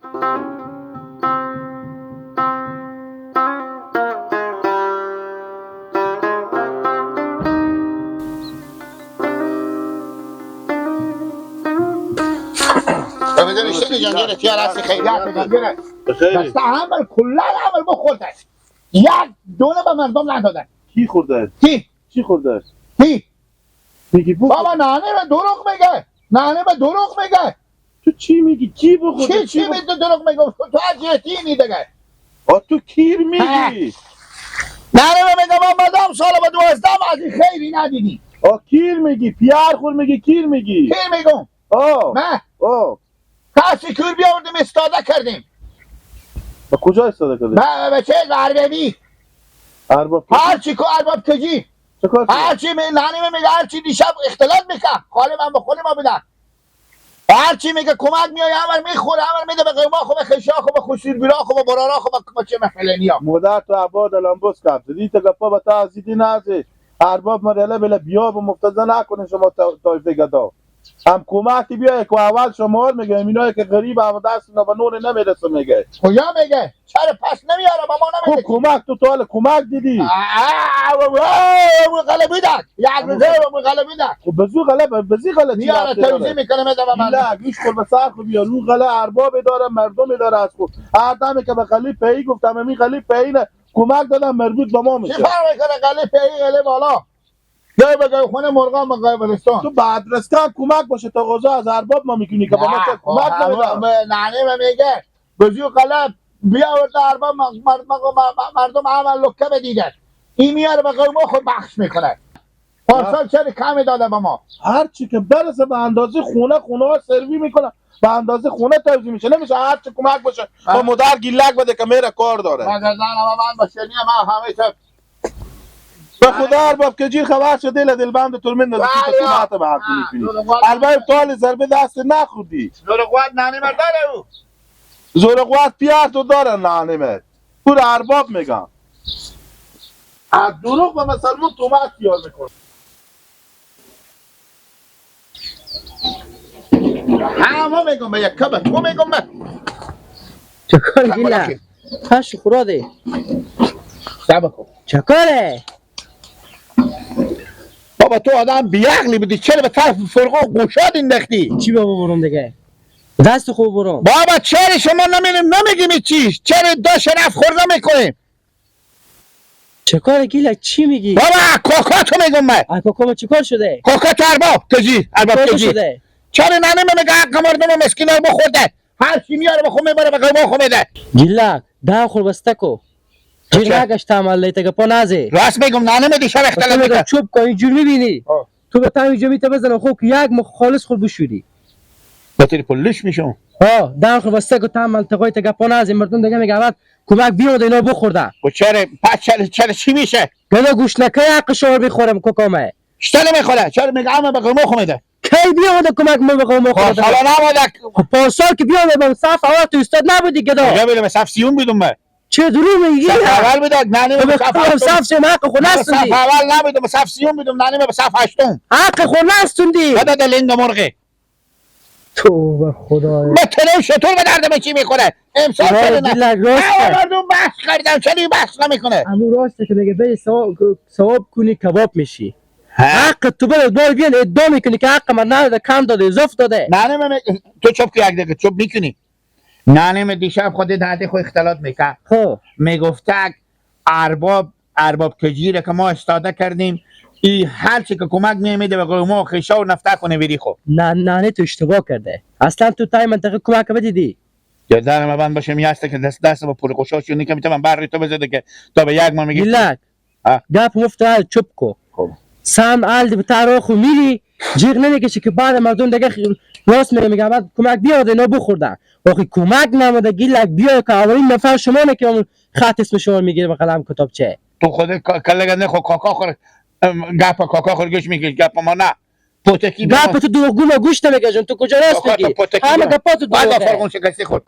دست عمل کلا عمل بخورده یک دونه به مردم نداده. کی خورده؟ کی؟ چی خورده؟ کی؟ میگی بابا نانه به دروغ میگه. نانه به دروغ میگه. تو چی میگی؟ کی بخورده؟ چی میگه دروغ میگه؟ تو از یتیمی دیگه. آ تو کیر میگی؟ نانه میگه ما مدام سال با 12 از این خیری ندیدی. آ کیر میگی؟ پیار خور میگی کیر میگی؟ کیر میگم؟ آ نه. آ کسی کور بیاوردیم استاده کردیم. با کجا استاده کردیم؟ به چه؟ به اربابی. ارباب هر چی که ارباب کجی؟ هر چی نانی میگه هر چی دیشب اختلاط میکنه خاله من به خود ما بده. هر چی میگه کمک میای همر میخوره همر میده به قیما خو به خشا خو به خسیر بیرا خو به برارا خو به چه مفلنیا. مادر تو عباد لامبوس کرد. دیدی تا گپا با تا ازیدی نازه. ارباب مریله بله بیا و مفتزه نکنه شما طایفه گدا. هم کمک بیای که اول شما میگه اینایی که غریب هم دست اینا به نور نمیرسه میگه. کجا میگه؟ چرا پس نمیاره با ما نمیده؟ خب کمک تو تا حالا کمک دیدی؟ غلبی داد یک روزه غلبی داد. خب بزو غلب بزی غلطی میاره توزیع میکنه میده به مردم. نه گوش کن به سر خو بیار اون غله ارباب داره مردم داره از خود هر دمی که به غلی پی گفتم همین غلی پی نه کمک دادم مربوط به ما میشه. چه فرق میکنه غلی پی غلی بالا؟ جای به جای خونه مرغان به قبرستان. تو بعد رسکن کمک باشه تا غذا از ارباب ما میکنی که با ما چه کمک نمیدم. نعنی میگه بزیو قلب بیاورده ارباب مردم عمل لکه بدیده این میاره به قوم خود بخش میکنه. پارسال چرا کمی داده به ما؟ هر چی که برسه به اندازه خونه خونه ها سروی میکنه به اندازه خونه توزیع میشه. نمیشه هر چی کمک باشه با مدر گیلک بده که میره کار داره. من باشه من همیشه به خدا ارباب که جیر خبر شده دل دلبند تو من نزدیک تو مات به حق میکنی. ارباب تال ضربه دست نخوردی. زور قوت نانی مرد داره او. زور قوت پیار تو داره نانی مرد. پور ارباب میگم. از دروغ به مسلمان تومت پیار میکنه. همه میگم به یک کبه تو میگم من. چه کار گیلا؟ هاش خوراده. صبر کن. چه کاره؟ بابا تو آدم بیعقلی بودی چرا به طرف فرقان گوشاد انداختی؟ چی بابا برم دیگه؟ دست خوب برم. بابا چرا شما نمیریم نمیگیم چی؟ چرا دا شرف خورده میکنیم؟ چه کار گیلا چی میگی؟ بابا کاکا تو میگم من. کاکا چی کار شده؟ کاکا تو ارباب کجی؟ ارباب کجی؟ شده؟ چرا ننه میگه حق مردم مسکینا رو بخورده؟ هر چی میاره بخو میبره به قیما خو میده. گیلا دم خور بسته کو. جیر نگشت عمل لیته که پا نازه. راست میگم ننه میگه شب اختلاف میکنه. چوب کن اینجور میبینی. تو به تام اینجا میته بزنم خب یک مخالص خود بشوری. بطری پلش میشم. ها دم خور بسته کو تام منطقه ته گپا نازه مردم دیگه میگه بعد کمک بیاد اینا بخورده. و چرا پس چرا چی میشه؟ گدا گوش نکه حق شما بخورم کوکامه. چرا میخوره؟ چرا میگه عمه به قوم خو میده؟ کی بیاد کمک ما به قوم خو؟ حالا نماده. پارسال که بیاد به صف اول تو استاد نبودی گدا. کجا بودم؟ صف سیون بودم من. چه دروغ میگی؟ صف اول بودم نه نه صف صف سیون حق خود نستوندی. صف اول نبودم صف سیون بودم نه نه صف هشتم. حق خود نستوندی. خدا دلینگ مرغه. تو به خدا ما تلو شطور به درد من چی میخوره؟ امسال چرا نه؟ مردم بحث کردم چرا بحث نمیکنه؟ همون راسته که میگه بری ثواب کنی کباب میشی. حق تو بده بار بیان ادعا میکنی که حق من نداده کم داده اضافه داده. نه نه تو چوب که یک دقیقه چوب میکنی. نه نه دیشب خود دهده خو اختلاط میکرد. خب میگفت ارباب کجیره که ما استاده کردیم ای هر چی که کمک نمیده به قول ما خشا و نفته کنه بری. خب نه نه تو اشتباه کرده اصلا تو تای منطقه کمک بدیدی. یادم من بند باشه میاسته که دست دست با پول قشاش چون که میتونم بر تو بزده که تا به یک ما میگی گیلک گپ مفت چوب کو. خب سم الد به تراخو میری جیغ نمیکشی که بعد مردم دیگه راست میگه میگه بعد کمک بیاد اینا بخوردن. آخه کمک نموده گیلک بیا که اولین نفر شما نه که اون خط اسم شما میگیره به قلم کتابچه. تو خود کله نه خو کاکا خور گپ کاکا خور گوش میگی گپ ما نه پوتکی گپ تو دروغگو ما گوش نمیکشم. تو کجا راست میگی؟ همه گپات تو بعد دروغه. فرقون شکستی خود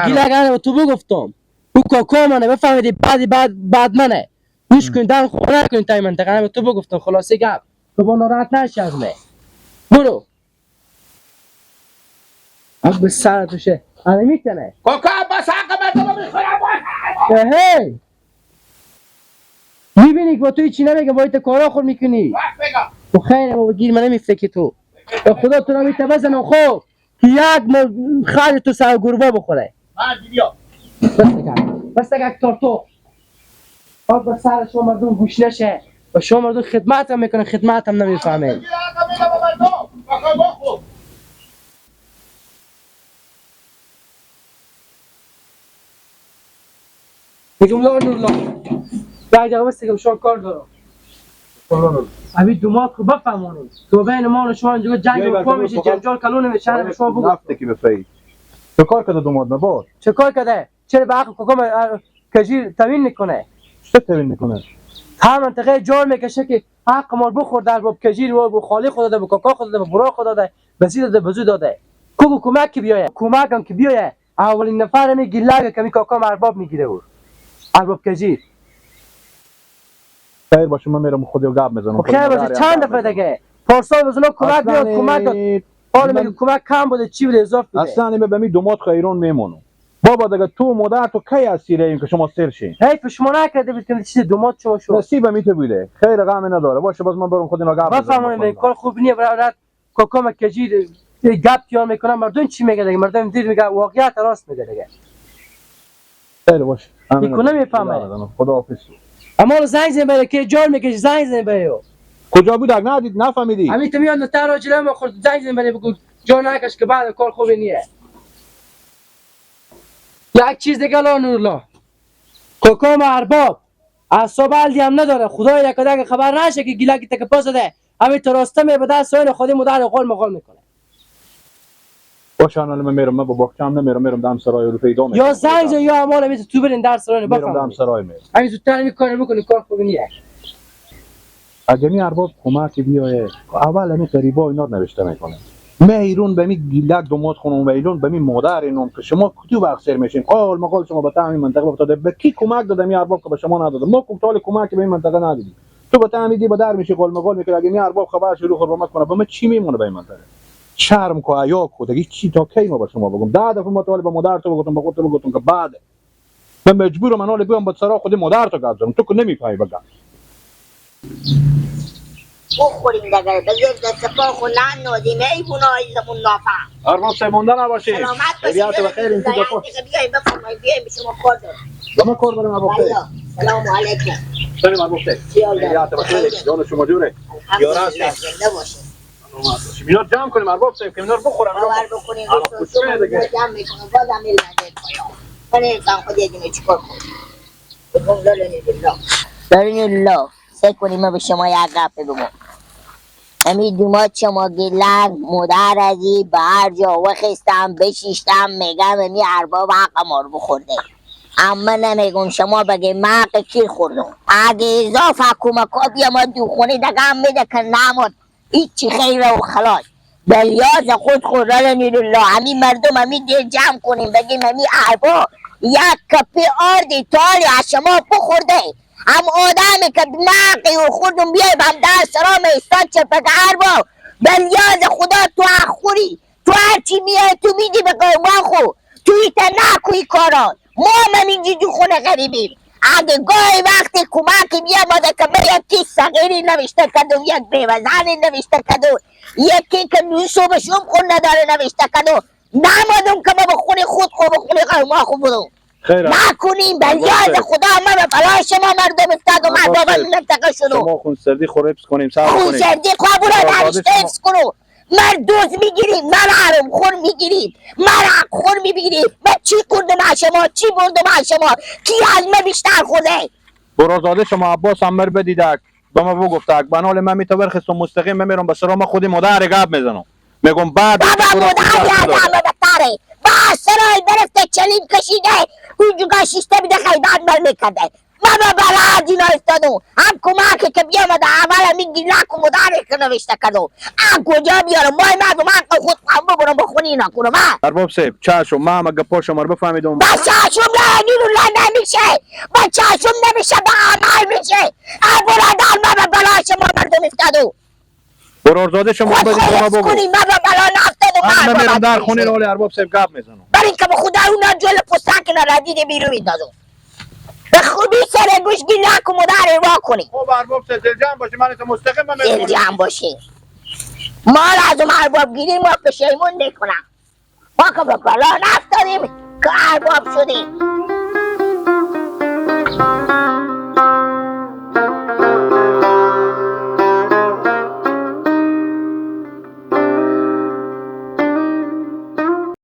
گیلک تو بگفتم او کاکا منه بفهمیدی بعد منه گوش کن دم خونه نکن تا این منطقه تو بگفتم. خلاصه گپ تو با ناراحت نشی از من. برو به سر توشه. آره میتونه کاکا عباس حق مردم میخوره. هی میبینی که با توی چی نمیگه، باید کارا خور میکنی. تو خیر بابا گیر من نمیفته که تو به خدا تو نمیته بزنم خب که یک ما خرج تو سر گربه بخوره. بس اگر تارتو آب به سر شما مردم گوش نشه و شما مردم خدمت هم میکنه، خدمت هم نمیفهمه. میگم لا نور لا بعد آقا بس شما کار دارم. ابی دومات کو بفهمونی تو بین ما و شما اینجا جنگ و میشه، جنجال کلون میشه. به شما بگو نفته که بفهی چه کار کرده دومات نبار؟ چه کار کرده؟ چرا به حق کاکا کجیر تامین میکنه؟ چه تامین میکنه؟ هر منطقه جار میکشه که حق ما بخور در باب کجیر و خالی خود داده، به کاکا خود داده، به برا خود داده، به زی داده، به زو داده. کوکو کمک که بیایه، کمک هم که بیایه اولین نفر می گیلگه که می کاکا ارباب میگیره او ارباب کجیر. خیر باشه من میرم خودم گپ میزنم. خیر باشه چند دفعه دیگه پارسال بزنو کمک بیاد کمک داد. حالا میگه کمک کم بوده چی بوده اضافه بوده. اصلا من به می دومات خیرون میمونم. بابا دیگه تو مادر تو کی اسیره این که شما سر شین؟ حیف شما نکرده بود که چیز دومات شما شد. نصیب می تو بوده. خیر غم نداره. باشه باز من برم خود اینا گپ بزنم. بفهمونم این کار خوب نیه برادر. کاکا کجیر گپ تیار میکنم مردم چی میگه دیگه؟ مردم دیر میگه واقعیت راست میگه دیگه. خیر باشه. میکنه میفهمه. خداحافظ. اما زنگ زن بره که جار میکشه زنگ زن بره. کجا بود اگه ندید نفهمیدی؟ همین تو میاد تر جلو ما خود زنگ زن بره بگو جار نکش که بعد کار خوبی نیه. یک چیز دیگه لا نورلا کاکام ارباب اعصاب الدی هم نداره. خدای یک اگه خبر نشه که گیلکی تک پاس ده همین تراسته می به دست این خودی مدار قول مقال میکنه. باشه الان من میرم، من با باغچه‌ام نمیرم، میرم دم سرای رو پیدا میکنم. یا زنگ زن یا امال می تو برین در سرای میرم دم سرای میرم. همین زودتر میکنه بکنی کار خوبی نیه. اگه می ارباب کمک بیایه اول همین غریبا اینا رو نوشته میکنه. میرون به می گیلک دومات خونم و ایرون به می مادر اینم که شما کدو وقت سر میشین قال مقال شما به تعمیم منطقه افتاده. به کی کمک دادم می ارباب که به شما نداده؟ ما کوتال کمک به این منطقه ندادیم. تو به تعمیم دی به در میشی قال مقال میکنی. اگه می ارباب خبر شروع خور ما کنه به ما چی میمونه به این منطقه؟ شرم کو حیا کو دیگه چی تا کی ما به شما بگم؟ 10 دفعه ما طالب مادر تو بگم به خودت بگم که بعد من مجبورم من حالا بیام با سرا خود مادر تو گپ زنم. تو که نمیفهمی بگم بخوریم دیگه بذار دست پا خو ننازیم. ای بونا عزیزمون نافهم. ارباب سیمونده نباشید. سلامت باشید. بخیر. این تو بیایم بفرمایید بیایم به شما کار دارم. با ما کار دارم ارباب. سلام علیکم. سلام ارباب. خیریت بخیر. جان شما جوره. یارا زنده باشید. اینا جمع کنیم ارباب صاحب که اینا رو بخورن. باور بکنین جمع میکنم بازم میلنده پایان. من نمیفهم خود یه دونه چیکار کنم. بگم لا بالله. ببینید لا سعی کنیم ما به شما یک گپ بگم. همین دومات شما گلک مادر ازی به هر جا وخستم بشیشتم میگم امی ارباب حق ما رو بخورده. اما نمیگم شما بگه من حق کی خوردم. اگه اضافه کمک ها بیا ما دو خونه دیگه هم میده که نماد هیچی خیره و خلاص بلیاز خود خورده نیرالله. همین مردم همین دل جمع کنیم بگیم همین ارباب یک کپی آردی تالی از شما بخورده. هم آدمی که نقی و خوردم بیای هم در سرام ایستاد چه بگه ارباب بلیاز خدا تو حق خوری، تو هرچی میای تو میدی به قیمان خو تو ایتا نکوی کاران. ما هم اینجا تو خونه غریبیم. اگه گاهی وقتی کمک میامده که من یکی صغیری نوشته کردم، یک بیوزنی نوشته کردم، یکی که نوشو به شوم خون نداره نوشته کردم، نمادم که ما به خونه خود خو به خونه قوما خو بودم. نکنیم بلیاز خدا ما به بلای شما مردم افتاد و مردم منطقه شدو. شما خون سردی خو حفظ کنیم. خون سردی خو برو نوشته حفظ کنو. من دوز میگیریم، من حرام خور میگیریم، من حق خور میگیریم. من چی خوردم از شما؟ چی بردم از شما؟ کی از من بیشتر خورده؟ برازاده شما عباس عمر بدیدک به ما بگفتک بنال من میتو برخستم مستقیم من میرم به سرام خودی مادر گپ میزنم. میگم بعد بابا مادر از همه بهتره. با سرای برفته چلیم کشیده اونجا شیشته میده خیبت بر میکرده. من به بلد اینا افتادم. هم کمک که بیامده اول همین گیلک و مداره که نوشته کردم. هم کجا بیارم؟ مای مردم حق خود خواهم ببرم بخونی اینا کنم. ارباب صاحب چشم من هم گپا شما رو بفهمیدم. با چشم نه نیرو نمیشه. با چشم نمیشه با عمل میشه. برادر من به بلای شما مردم افتادم. برارزاده شما خود بدید به ما خلاص بگو. کنی من به بلا نفتادم. من میرم در خونه حال ارباب صاحب گپ میزنم. برای اینکه به خدا اونا جل پستک نردید بیرون میندازم. به خوبی سر گوش گیر نکن و در وا کنی. خب ارباب صاحب دلجمع باشه، من تو مستقیم من میرم. دلجمع باشی. مال از اون ارباب گیری ما پشیمون میکنم. ما که به بلا نفتادیم که ارباب شدیم.